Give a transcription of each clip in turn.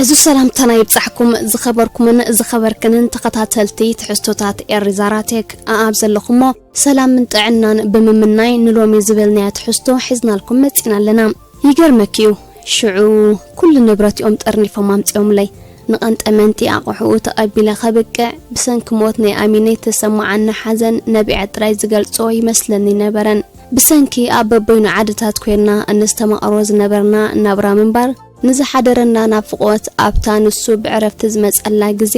እዚ ሰላምታና ይብጻሕኩም ዝኸበርኩምን ዝኸበርክንን ተኸታተልቲ ትሕዝቶታት ኤሪ ዛራቴክ። ኣኣብ ዘለኹሞ ሰላምን ጥዕናን ብምምናይ፣ ንሎሚ ዝበልናዮ ትሕዝቶ ሒዝናልኩም መጺና ኣለና። ይገርመኪ እዩ፣ ሽዑ ኩሉ ንብረቲኦም ጠርኒፎም ኣምጺኦምለይ። ንቐንጠመንጢ ኣቑሑኡ ተቐቢለ ከብቅዕ፣ ብሰንኪ ሞት ናይ ኣሚነይ ተሰማዓኒ ሓዘን ነቢዐ ጥራይ ዝገልጾ ይመስለኒ ነበረን። ብሰንኪ ኣብ በበይኑ ዓድታት ኮይንና እንስተማቕሮ ዝነበርና ናብራ ምንባር፣ ንዝሓደረና ናፍቖት ኣብታ ንሱ ብዕረፍቲ ዝመጸላ ግዜ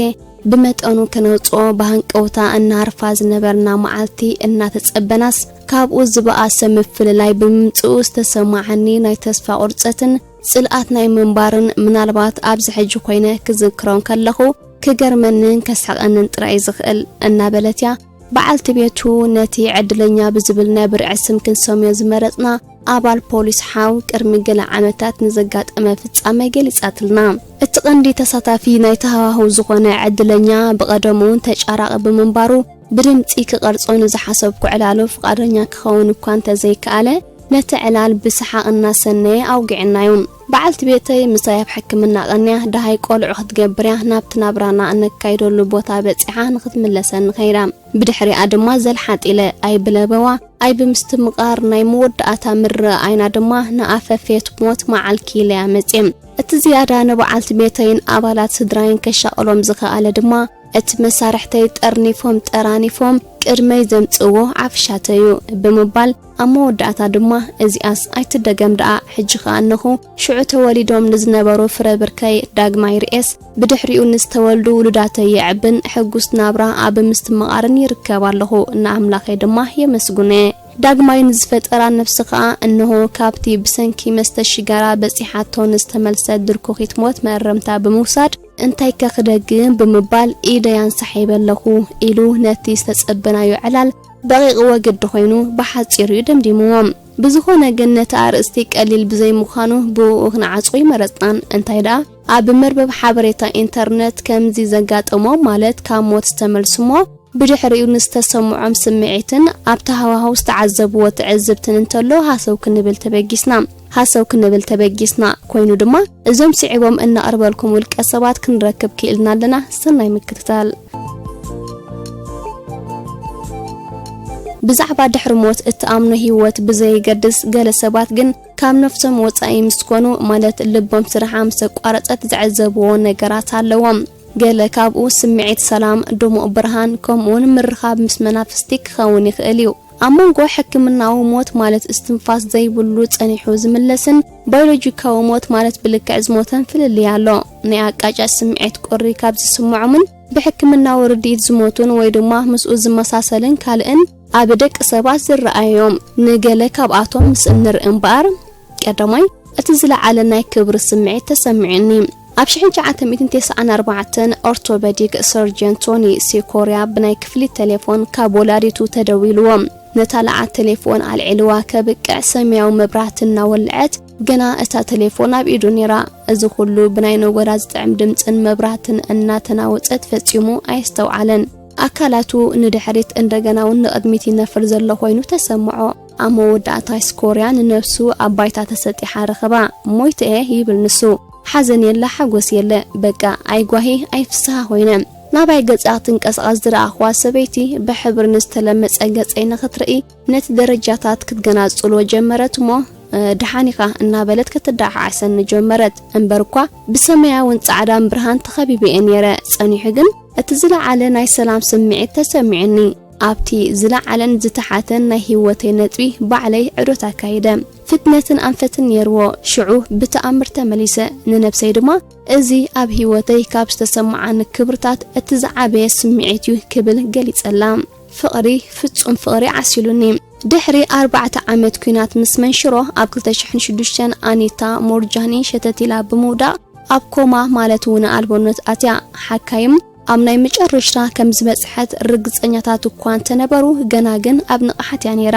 ብመጠኑ ከነውጽኦ ብሃንቀውታ እናሃርፋ ዝነበርና መዓልቲ እናተጸበናስ፣ ካብኡ ዝበኣሰ ምፍልላይ ብምምጽኡ ዝተሰማዓኒ ናይ ተስፋ ቁርጸትን ጽልኣት ናይ ምንባርን፣ ምናልባት ኣብዚ ሕጂ ኮይነ ክዝክሮን ከለኹ ክገርመንን ከስሕቐንን ጥራይ ዝኽእል፣ እናበለት እያ በዓልቲ ቤቱ ነቲ ዕድለኛ ብዝብል ናይ ብርዒ ስም ክንሰምዮ ዝመረጽና ኣባል ፖሊስ ሓው ቅድሚ ገለ ዓመታት ንዘጋጠመ ፍጻመ ገሊጻትልና። እቲ ቀንዲ ተሳታፊ ናይቲ ሃዋህው ዝኾነ ዕድለኛ ብቐደሙ እውን ተጫራቒ ብምንባሩ፣ ብድምጺ ክቐርጾ ንዝሓሰብኩ ዕላሉ ፍቓደኛ ክኸውን እኳ እንተዘይከኣለ፣ ነቲ ዕላል ብሰሓቕ እናሰነየ ኣውጊዕናዮ። በዓልቲ ቤተይ ምሳይ ኣብ ሕክምና ቀንያ፣ ደሃይ ቆልዑ ክትገብር እያ፣ ናብቲ ናብራና እነካይደሉ ቦታ በጺሓ ንክትምለሰኒ ከይዳ። ብድሕሪኣ ድማ ዘልሓጥ ኢለ ኣይብለበዋ ኣይብምስትምቓር ናይ መወዳእታ ምርኣይና ድማ ንኣፈፌት ሞት መዓልኪ ኢለያ መጽየ። እቲ ዝያዳ ንበዓልቲ ቤተይን ኣባላት ስድራይን ከሻቕሎም ዝኸኣለ ድማ፣ እቲ መሳርሕተይ ጠርኒፎም ጠራኒፎም ቅድመይ ዘምጽእዎ ዓፍሻተይ እዩ ብምባል፣ ኣብ መወዳእታ ድማ፣ እዚኣስ ኣይትደገም ደኣ፣ ሕጂ ኸኣ እነኹ፣ ሽዑ ተወሊዶም ንዝነበሩ ፍረ ብርከይ ዳግማይ ርእየስ፣ ብድሕሪኡ ንዝተወልዱ ውሉዳተይ የዕብን ሕጉስ ናብራ ኣብ ምስትምቓርን ይርከብ ኣለኹ፣ ንኣምላኸይ ድማ የመስግኖ እየ። ዳግማይ ንዝፈጠራ ነፍሲ ኸኣ፣ እንሆ፣ ካብቲ ብሰንኪ መስተ ሽጋራ በጺሓቶ ንዝተመልሰት ድርኩኺት ሞት መእረምታ ብምውሳድ፣ እንታይከ ክደግም ብምባል ኢደይ ኣንሳሒበ ኣለኹ ኢሉ ነቲ ዝተጸበናዮ ዕላል ደቂቕዎ ግዲ ኮይኑ ብሓጺሩ እዩ ደምዲምዎ። ብዝኾነ ግን ነቲ ኣርእስቲ ቀሊል ብዘይምዃኑ ብእኡ ክንዓጽዎ ኣይመረጽናን። እንታይ ደኣ ኣብ መርበብ ሓበሬታ ኢንተርነት ከምዚ ዘጋጠሞም ማለት ካብ ሞት ዝተመልሱ እሞ ብድሕሪኡ ንዝተሰምዖም ስምዒትን ኣብቲ ሃዋህው ዝተዓዘብዎ ትዕዝብትን እንተሎ ሃሰው ክንብል ተበጊስና። ሃሰው ክንብል ተበጊስና ኮይኑ ድማ እዞም ስዒቦም እነቕርበልኩም ውልቀ ሰባት ክንረክብ ክኢልና ኣለና። ሰናይ ምክትታል። ብዛዕባ ድሕሪ ሞት እትኣምኖ ህይወት ብዘይገድስ፣ ገለ ሰባት ግን ካብ ነፍሶም ወጻኢ ምስ ኮኑ፣ ማለት ልቦም ስርሓ ምስ ኣቋረጸት ዝዕዘብዎ ነገራት ኣለዎም። ገለ ካብኡ ስምዒት ሰላም፣ ድሙቕ ብርሃን፣ ከምኡውን ምርኻብ ምስ መናፍስቲ ክኸውን ይኽእል እዩ። ኣብ መንጎ ሕክምናዊ ሞት ማለት እስትንፋስ ዘይብሉ ጸኒሑ ዝምለስን ባዮሎጂካዊ ሞት ማለት ብልክዕ ዝሞተን ፍልልይ ኣሎ። ናይ ኣቃጫጭ ስምዒት ቁሪ ካብ ዝስምዖምን ብሕክምናዊ ርድኢት ዝሞቱን ወይ ድማ ምስኡ ዝመሳሰልን ካልእን ኣብ ደቂ ሰባት ዝረኣዮም ንገለ ካብኣቶም ምስ እንርኢ እምበኣር፣ ቀዳማይ፣ እቲ ዝለዓለ ናይ ክብሪ ስምዒት ተሰሚዑኒ። ኣብ ሽሕን ትሽዓተ ሚእትን ተስዓን ኣርባዕተን ኦርቶፔዲክ ሰርጀን ቶኒ ሲኮርያ ብናይ ክፍሊት ቴሌፎን ካብ ወላዲቱ ተደዊልዎ። ነታ ለዓት ቴሌፎን ኣልዒልዋ ከብቅዕ ሰማያዊ መብራህቲ እናወልዐት፣ ግና እታ ቴሌፎን ኣብ ኢዱ ነይራ። እዚ ኩሉ ብናይ ነጎዳ ዝጥዕም ድምጽን መብራህትን እናተናወጸ ተፈጺሙ ኣየስተውዓለን። ኣካላቱ ንድሕሪት እንደገና እውን ንቕድሚት ይነፍር ዘሎ ኮይኑ ተሰምዖ። ኣብ መወዳእታ ስኮርያ ንነፍሱ ኣብ ባይታ ተሰጢሓ ረኸባ። ሞይተ እየ ይብል ንሱ። ሓዘን የለ፣ ሓጎስ የለ፣ በቃ ኣይጓሂ ኣይፍስሃ ኮይነ። ናባይ ገጻ ክትንቀሳቐስ ዝረኣኽዋ ሰበይቲ ብሕብሪ ንዝተለመጸ ገጸይ ንኽትርኢ ነቲ ደረጃታት ክትገናጽሎ ጀመረት እሞ፣ "እ፣ ደሓን ኢኻ?" እናበለት ክትደዓዓሰኒ ጀመረት። እምበር እኳ ብሰማያውን ጻዕዳን ብርሃን ተኸቢበ እየ ነይረ። ጸኒሑ ግን እቲ ዝለዓለ ናይ ሰላም ስምዒት ተሰሚዑኒ። ኣብቲ ዝለዓለን ዝተሓተን ናይ ህይወተይ ነጥቢ ባዕለይ ዑደት ኣካይደ። ፍጥነትን ኣንፈትን ነይርዎ። ሽዑ ብተኣምር ተመሊሰ። ንነብሰይ ድማ፣ "እዚ ኣብ ህይወተይ ካብ ዝተሰምዓኒ ክብርታት እቲ ዝዓበየ ስምዒት እዩ" ክብል ገሊጸላ። ፍቕሪ፣ ፍጹም ፍቕሪ ዓሲሉኒ። ድሕሪ ኣርባዕተ ዓመት ኲናት ምስ መንሽሮ፣ ኣብ ክልተ ሽሕን ሽዱሽተን ኣኒታ ሞርጃኒ ሸተት ኢላ ብምውዳቕ፣ ኣብ ኮማ ማለት ውነ ኣልቦነት ኣትያ። ሓካይም ኣብ ናይ መጨረሽታ ከም ዝበጽሐት ርግጸኛታት እኳ እንተነበሩ፣ ገና ግን ኣብ ንቕሓት እያ ነይራ።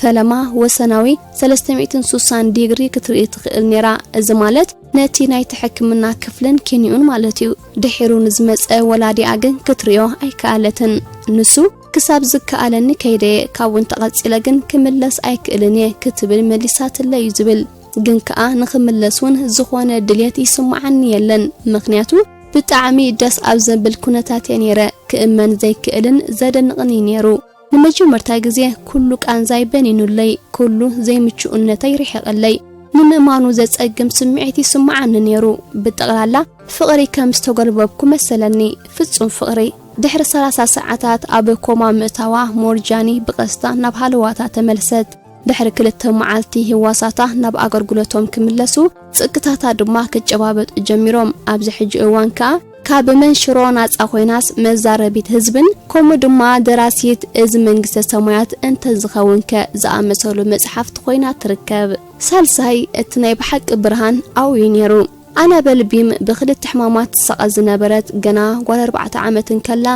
ፈለማ ወሰናዊ ሰለስተ ሚእትን ስሳን ዲግሪ ክትርኢ ትኽእል ነይራ። እዚ ማለት ነቲ ናይቲ ሕክምና ክፍልን ኪኒኡን ማለት እዩ። ድሒሩ ንዝመጸ ወላዲኣ ግን ክትርእዮ ኣይከኣለትን። ንሱ፣ "ክሳብ ዝከኣለኒ ከይደ እየ፣ ካብኡ እንተቐጺለ ግን ክምለስ ኣይክእልን እየ" ክትብል መሊሳትለይ እዩ ዝብል። ግን ከኣ ንኽምለስ እውን ዝኾነ ድልየት ይስምዓኒ የለን። ምኽንያቱ ብጣዕሚ ደስ ኣብ ዘብል ኩነታት እየ ነይረ። ክእመን ዘይክእልን ዘደንቕን እዩ ነይሩ። ንመጀመርታ ግዜ ኩሉ ቃንዛይ በኒኑለይ፣ ኩሉ ዘይምቹእነተይ ርሒቕለይ። ንምእማኑ ዘጸግም ስምዒት ይስምዓኒ ነይሩ። ብጠቕላላ ፍቕሪ ከም ዝተጎልበብኩ መሰለኒ። ፍጹም ፍቕሪ። ድሕሪ ሰላሳ ሰዓታት ኣብ ኮማ ምእታዋ፣ ሞርጃኒ ብቐስታ ናብ ሃለዋታ ተመልሰት። ድሕሪ ክልተ መዓልቲ ህዋሳታ ናብ ኣገልግሎቶም ክምለሱ፣ ጽቅታታ ድማ ክጨባበጡ ጀሚሮም። ኣብዚ ሕጂ እዋን ከኣ ካብ መንሽሮ ናጻ ኮይናስ መዛረቢት ህዝብን ከምኡ ድማ ደራሲት እዚ መንግስተ ሰማያት እንተዝኸውንከ ዝኣመሰሉ መጽሓፍቲ ኮይና ትርከብ። ሳልሳይ፣ እቲ ናይ ብሓቂ ብርሃን ኣብኡ እዩ ነይሩ። ኣናበል ቢም ብክልተ ሕማማት ትሳቐ ዝነበረት ገና ጓል ኣርባዕተ ዓመት እንከላ፣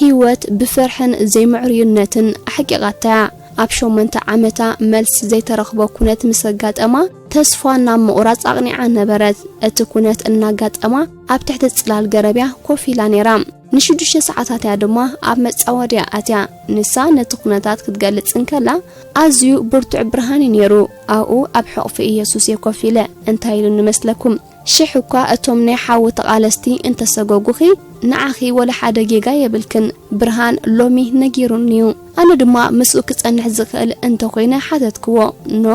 ህይወት ብፍርሕን ዘይምዕሩይነትን ኣሕቂቓታ'ያ። ኣብ ሸሞንተ ዓመታ መልሲ ዘይተረኽቦ ኩነት ምስ ኣጋጠማ፣ ተስፋ ናብ ምቑራጽ ኣቕኒዓ ነበረት። እቲ ኩነት እናጋጠማ፣ ኣብ ትሕቲ ጽላል ገረብ'ያ ኮፍ ኢላ ነይራ። ንሽዱሽተ ሰዓታት'ያ ድማ ኣብ መጻወድያ ኣትያ። ንሳ ነቲ ኩነታት ክትገልጽ እንከላ፣ ኣዝዩ ብርቱዕ ብርሃን እዩ ነይሩ። ኣብኡ ኣብ ሕቑፊ ኢየሱስ እየ ኮፍ ኢለ። እንታይ ኢሉኒ መስለኩም? ሽሕ እኳ እቶም ናይ ሓዊ ተቓለስቲ እንተሰጎጉኺ፣ ንዓኺ ወላ ሓደ ጌጋ የብልክን። ብርሃን ሎሚ ነጊሩኒ'ዩ። ኣነ ድማ ምስኡ ክጸንሕ ዝኽእል እንተኾይነ ሓተትክዎ። ኖ፣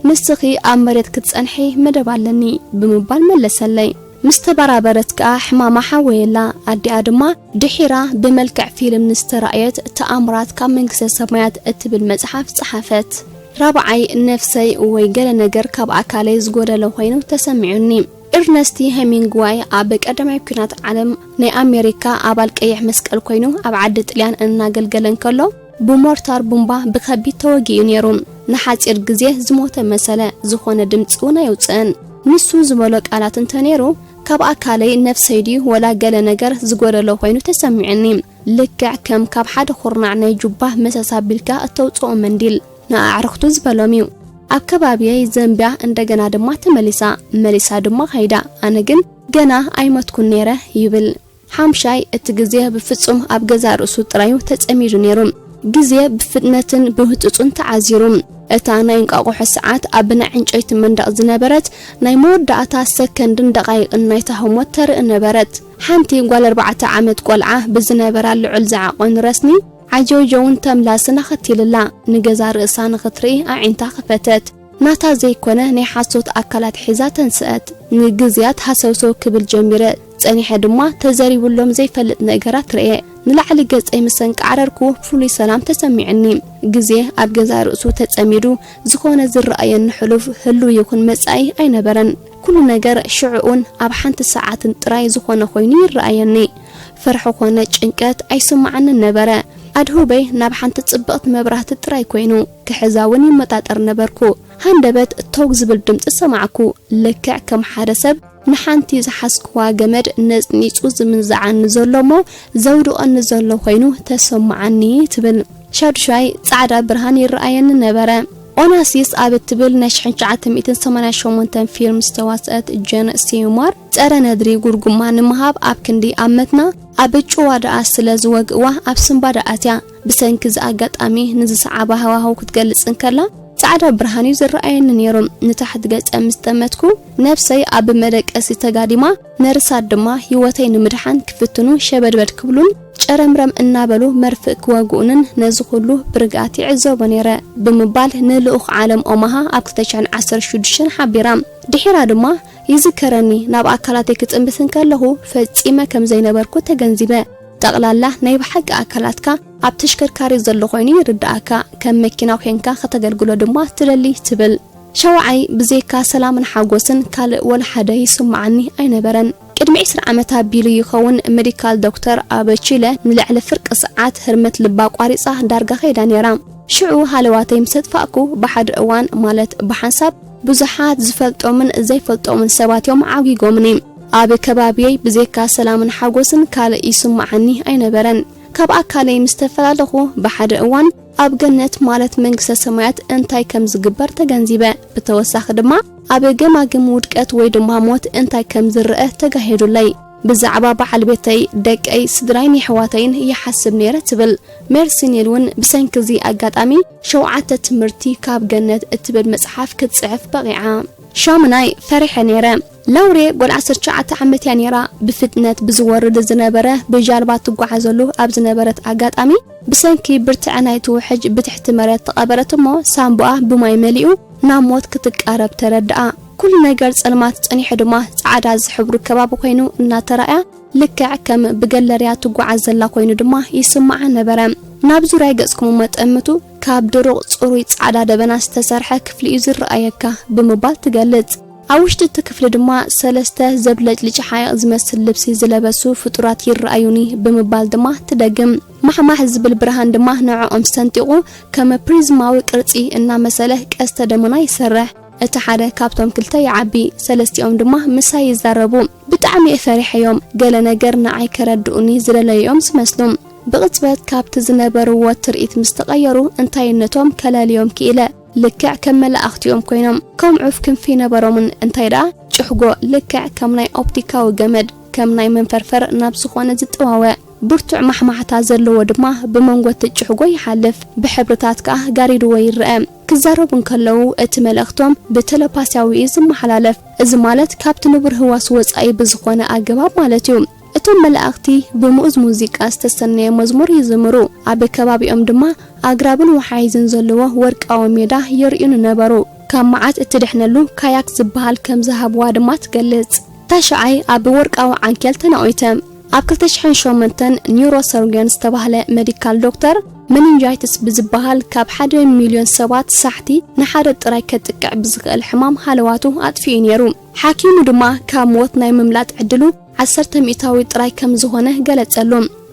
ንስኺ ኣብ መሬት ክትጸንሒ መደብ ኣለኒ ብምባል መለሰለይ። ምስ ተበራበረት ከኣ ሕማማ ሓወየላ። ኣዲኣ ድማ ድሒራ ብመልክዕ ፊልም ንዝተራእየት ተኣምራት ካብ መንግስተ ሰማያት እትብል መጽሓፍ ጸሓፈት። ራብዓይ፣ ነፍሰይ ወይ ገለ ነገር ካብ ኣካለይ ዝጎደለ ኮይኑ ተሰሚዑኒ። ኤርነስቲ ሄሚንግዋይ ኣብ ቀዳማይ ኲናት ዓለም ናይ ኣሜሪካ ኣባል ቀይሕ መስቀል ኮይኑ ኣብ ዓዲ ጥልያን እናገልገለ እንከሎ ብሞርታር ቡምባ ብኸቢድ ተወጊኡ ነይሩ። ንሓጺር ግዜ ዝሞተ መሰለ፣ ዝኾነ ድምጺ እውን ኣየውጽእን። ንሱ ዝበሎ ቃላት እንተነይሩ፣ ካብ ኣካለይ ነፍሰይ ድዩ ወላ ገለ ነገር ዝጎደሎ ኮይኑ ተሰሚዑኒ። ልክዕ ከም ካብ ሓደ ኩርናዕ ናይ ጁባ መሰስ ኣቢልካ እተውጽኦ መንዲል። ንኣዕርኽቱ ዝበሎም እዩ። ኣብ ከባቢየይ ዘንብያ እንደገና ድማ ተመሊሳ፣ መሊሳ ድማ ከይዳ። ኣነ ግን ገና ኣይሞትኩን ነይረ ይብል። ሓምሻይ፣ እቲ ግዜ ብፍጹም ኣብ ገዛእ ርእሱ ጥራዩ ተጸሚዱ ነይሩ። ግዜ ብፍጥነትን ብህጹጽን ተዓዚሩ። እታ ናይ እንቋቑሖ ሰዓት ኣብ ናይ ዕንጨይቲ መንደቕ ዝነበረት ናይ መወዳእታ ሰከንድን ደቓይቕን ናይታ ህሞት ተርኢ ነበረት። ሓንቲ ጓል ኣርባዕተ ዓመት ቆልዓ ብዝነበራ ልዑል ዝዓቖን ረስኒ ዓጀውጀውን ተምላስን ኣኸቲልላ። ንገዛ ርእሳ ንኽትርኢ ኣዒንታ ከፈተት። ናታ ዘይኮነ ናይ ሓሶት ኣካላት ሒዛ ተንስአት። ንግዝያት ሃሰውሰው ክብል ጀሚረ፣ ጸኒሐ ድማ ተዘሪቡሎም ዘይፈልጥ ነገራት ርእየ። ንላዕሊ ገጸይ ምስ ኣንቃዕረርኩ ፍሉይ ሰላም ተሰሚዑኒ። ግዜ ኣብ ገዛእ ርእሱ ተጸሚዱ፣ ዝኾነ ዝረኣየኒ ሕሉፍ ህሉው ይኹን መጻኢ ኣይነበረን። ኩሉ ነገር ሽዑኡን ኣብ ሓንቲ ሰዓትን ጥራይ ዝኾነ ኮይኑ ይረኣየኒ። ፍርሒ ኾነ ጭንቀት ኣይስምዓንን ነበረ። ኣድሁበይ ናብ ሓንቲ ጽብቕቲ መብራህቲ ጥራይ ኮይኑ፣ ክሕዛ እውን ይመጣጠር ነበርኩ። ሃንደበት ቶግ ዝብል ድምጺ ሰማዕኩ። ልክዕ ከም ሓደ ሰብ ንሓንቲ ዝሓዝክዋ ገመድ ነጽኒጹ ዝምንዝዓኒ ዘሎ እሞ ዘውድቐኒ ዘሎ ኮይኑ ተሰምዓኒ ትብል። ሻዱሻይ ጻዕዳ ብርሃን ይረኣየኒ ነበረ። ኦናሲስ ኣብ እትብል ናይ ሽሕን ትሽዓተ ሚእትን ሰማንያን ሸሞንተን ፊልም ዝተዋስአት ጀን ሴዩማር ጸረ ነድሪ ጉርጉማ ንምሃብ ኣብ ክንዲ ኣብ መትና ኣብ ጭዋ ደኣ ስለ ዝወግእዋ ኣብ ስንባደ ኣትያ። ብሰንኪ እዚ ኣጋጣሚ ንዝሰዓባ ሃዋህው ክትገልጽ እንከላ፣ ጻዕዳ ብርሃን እዩ ዝረኣየኒ ነይሩ። ንታሕቲ ገጸ ምስ ጠመትኩ፣ ነብሰይ ኣብ መደቀሲ ተጋዲማ፣ ነርሳት ድማ ህይወተይ ንምድሓን ክፍትኑ ሸበድበድ ክብሉን ጨረምረም እናበሉ መርፍእ ክወግኡንን ነዚ ኩሉ ብርግኣት ይዕዘቦ ነይረ ብምባል ንልኡኽ ዓለም ኦማሃ ኣብ ክልተ ሽሕን ዓሰርተ ሽዱሽተን ሓቢራ። ድሒራ ድማ ይዝከረኒ፣ ናብ ኣካላተይ ክጥምት እንከለኹ ፈጺመ ከም ዘይነበርኩ ተገንዚበ። ጠቕላላ ናይ ብሓቂ ኣካላትካ ኣብ ተሽከርካሪ ዘሎ ኮይኑ ይርድኣካ፣ ከም መኪና ኮንካ ከተገልግሎ ድማ ትደሊ ትብል። ሸውዓይ፣ ብዘይካ ሰላምን ሓጎስን ካልእ ወላ ሓደ ይስምዓኒ ኣይነበረን። ቅድሚ ዕስራ ዓመት ኣቢሉ ይኸውን ሜዲካል ዶክተር ኣብ ቺለ ንልዕሊ ፍርቂ ሰዓት ህርመት ልባ ኣቋሪጻ ዳርጋ ከይዳ ነይራ። ሽዑ ሃለዋተይ ምስ ኣጥፋእኩ ብሓደ እዋን፣ ማለት ብሓንሳብ፣ ብዙሓት ዝፈልጦምን ዘይፈልጦምን ሰባት እዮም ዓጒጎምኒ። ኣብ ከባቢየይ ብዘይካ ሰላምን ሓጎስን ካልእ ይስምዓኒ ኣይነበረን። ካብ ኣካለይ ምስ ተፈላለኹ ብሓደ እዋን ኣብ ገነት፣ ማለት መንግስተ ሰማያት፣ እንታይ ከም ዝግበር ተገንዚበ። ብተወሳኺ ድማ ኣብ ገማግም ውድቀት ወይ ድማ ሞት እንታይ ከም ዝረአ ተጋሂዱለይ። ብዛዕባ በዓል ቤተይ፣ ደቀይ፣ ስድራይን የሕዋተይን ይሓስብ ነይረ ትብል። ሜርሲ ኔል እውን ብሰንኪ እዚ ኣጋጣሚ ሸውዓተ ትምህርቲ ካብ ገነት እትብል መጽሓፍ ክትጽሕፍ በቒዓ። ሻሙናይ፣ ፈሪሐ ነይረ። ላውሬ ጓል ዓሰርተ ትሽዓተ ዓመት እያ ነይራ። ብፍጥነት ብዝወርድ ዝነበረ ብጃልባ ትጓዓዘሉ ኣብ ዝነበረት ኣጋጣሚ ብሰንኪ ብርትዐ ናይቲ ውሕጅ ብትሕቲ መሬት ተቐበረት እሞ ሳምቡኣ ብማይ መሊኡ ናብ ሞት ክትቃረብ ተረድኣ። ኩሉ ነገር ጸልማት ጸኒሑ ድማ ጻዕዳ ዝሕብሩ ከባቢ ኮይኑ እናተራእያ ልክዕ ከም ብገለርያ ትጓዓዝ ዘላ ኮይኑ ድማ ይስምዓ ነበረ። ናብ ዙርያ ገጽኩም እሞ ጠምቱ፣ ካብ ድሩቕ ጽሩይ ጻዕዳ ደበና ዝተሰርሐ ክፍሊ እዩ ዝረኣየካ ብምባል ትገልጽ። ኣብ ውሽጢ እቲ ክፍሊ ድማ ሰለስተ ዘብለጭልጭ ሓይቕ ዝመስል ልብሲ ዝለበሱ ፍጡራት ይረኣዩኒ ብምባል ድማ ትደግም። ማሕማሕ ዝብል ብርሃን ድማ ንዕኦም ሰንጢቑ ከም ፕሪዝማዊ ቅርጺ እናመሰለ ቀስተ ደመና ይሰርሕ። እቲ ሓደ ካብቶም ክልተ ይዓቢ፣ ሰለስቲኦም ድማ ምሳይ ይዛረቡ። ብጣዕሚ እየ ፈሪሐዮም፣ ገለ ነገር ንዓይ ከረድኡኒ ዝደለዩ እዮም ዝመስሉ። ብቕጽበት ካብቲ ዝነበርዎ ትርኢት ምስ ተቐየሩ እንታይነቶም ከለልዮም ክኢለ። ልክዕ ከም መላእኽቲ እዮም ኮይኖም። ከም ዑፍ ክንፊ ነበሮምን እንታይ ደኣ ጭሕጎ ልክዕ ከም ናይ ኦፕቲካዊ ገመድ ከም ናይ መንፈርፈር ናብ ዝኾነ ዝጠዋወ ብርቱዕ ማሕማሕታ ዘለዎ ድማ ብመንጎ እቲ ጭሕጎ ይሓልፍ፣ ብሕብርታት ከኣ ጋሪድዎ ይረአ። ክዛረቡ እንከለዉ እቲ መልእኽቶም ብተለፓስያዊ እዩ ዝመሓላለፍ። እዚ ማለት ካብቲ ንቡር ህዋስ ወጻኢ ብዝኾነ ኣገባብ ማለት እዩ። እቶም መላእኽቲ ብምኡዝ ሙዚቃ ዝተሰነየ መዝሙር ይዝምሩ፣ ኣብ ከባቢኦም ድማ ኣግራብን ወሓይዝን ዘለዎ ወርቃዊ ሜዳ የርእዩኒ ነበሩ። ካብ መዓት እትድሕነሉ ካያክ ዝበሃል ከም ዝሃብዋ ድማ ትገልጽ። ታሽዓይ ኣብ ወርቃዊ ዓንኬል ተነቒተ። ኣብ ክልተ ሽሕን ሸሞንተን ኒውሮሰርጀን ዝተባህለ ሜዲካል ዶክተር፣ መኒንጃይትስ ብዝበሃል ካብ ሓደ ሚልዮን ሰባት ሳሕቲ ንሓደ ጥራይ ከጥቅዕ ብዝኽእል ሕማም ሃለዋቱ ኣጥፊኡ ነይሩ። ሓኪሙ ድማ ካብ ሞት ናይ ምምላጥ ዕድሉ ዓሰርተ ሚእታዊ ጥራይ ከም ዝኾነ ገለጸሉ።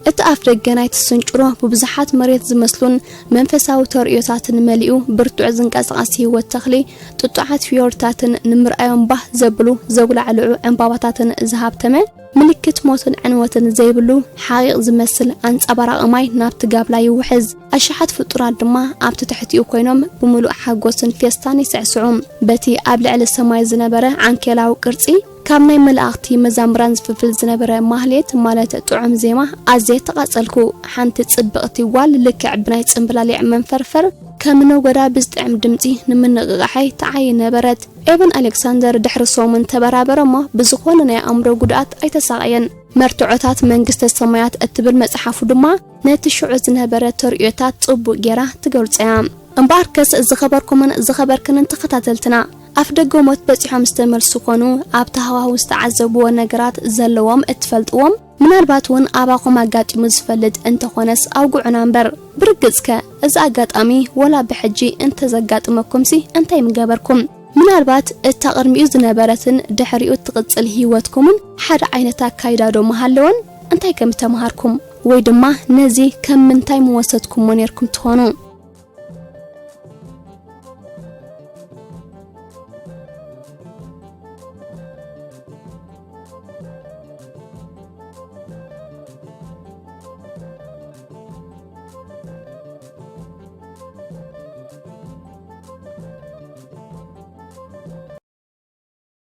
እቲ ኣፍ ደገ ናይቲ ስንጭሮ ብብዙሓት መሬት ዝመስሉን መንፈሳዊ ተርእዮታትን መሊኡ፣ ብርቱዕ ዝንቀሳቐስ ህይወት ተኽሊ፣ ጥጡዓት ፍዮርታትን ንምርኣዮም ባህ ዘብሉ ዘጉላዕልዑ ዕምባባታትን ዝሃብተመ፣ ምልክት ሞትን ዕንወትን ዘይብሉ ሓቒቕ ዝመስል ኣንጸባራቒ ማይ ናብቲ ጋብላ ይውሕዝ። ኣሽሓት ፍጡራት ድማ ኣብቲ ትሕቲኡ ኮይኖም ብምሉእ ሓጎስን ፌስታን ይስዕስዑ። በቲ ኣብ ልዕሊ ሰማይ ዝነበረ ዓንኬላዊ ቅርጺ፣ ካብ ናይ መላእኽቲ መዛምራን ዝፍልፍል ዝነበረ ማህሌት፣ ማለት ጥዑም ዜማ፣ ኣዝየ ተቓጸልኩ። ሓንቲ ጽብቕቲ ጓል ልክዕ ብናይ ጽምብላሊዕ መንፈርፈር ከም ነጎዳ ብዝጥዕም ድምጺ ንምንቕቓሐይ ትዓዪ ነበረት። ኤቨን ኣሌክሳንደር ድሕሪ ሰሙን ተበራበረ እሞ ብዝኾነ ናይ ኣእምሮ ጉድኣት ኣይተሳቐየን። መርትዖታት መንግስተ ሰማያት እትብል መጽሓፉ ድማ ነቲ ሽዑ ዝነበረ ተርእዮታት ጽቡቕ ጌራ ትገልጾ እያ። እምበኣርከስ ዝኸበርኩምን ዝኸበርክንን ተኸታተልትና፣ ኣፍ ደገ ሞት በጺሖም ዝተመልሱ ኮኑ ኣብቲ ሃዋህው ዝተዓዘብዎ ነገራት ዘለዎም እትፈልጥዎም፣ ምናልባት እውን ኣባኹም ኣጋጢሙ ዝፈልጥ እንተኾነስ ኣውግዑና እምበር። ብርግጽከ እዚ ኣጋጣሚ ወላ ብሕጂ እንተዘጋጥመኩምሲ እንታይ ምገበርኩም? ምናልባት እታ ቅድሚኡ ዝነበረትን ድሕሪኡ እትቕጽል ህይወትኩምን ሓደ ዓይነት ኣካይዳ ዶ ምሃለወን? እንታይ ከም እተምሃርኩም? ወይ ድማ ነዚ ከም ምንታይ ምወሰድኩሞ ኔርኩም ትኾኑ?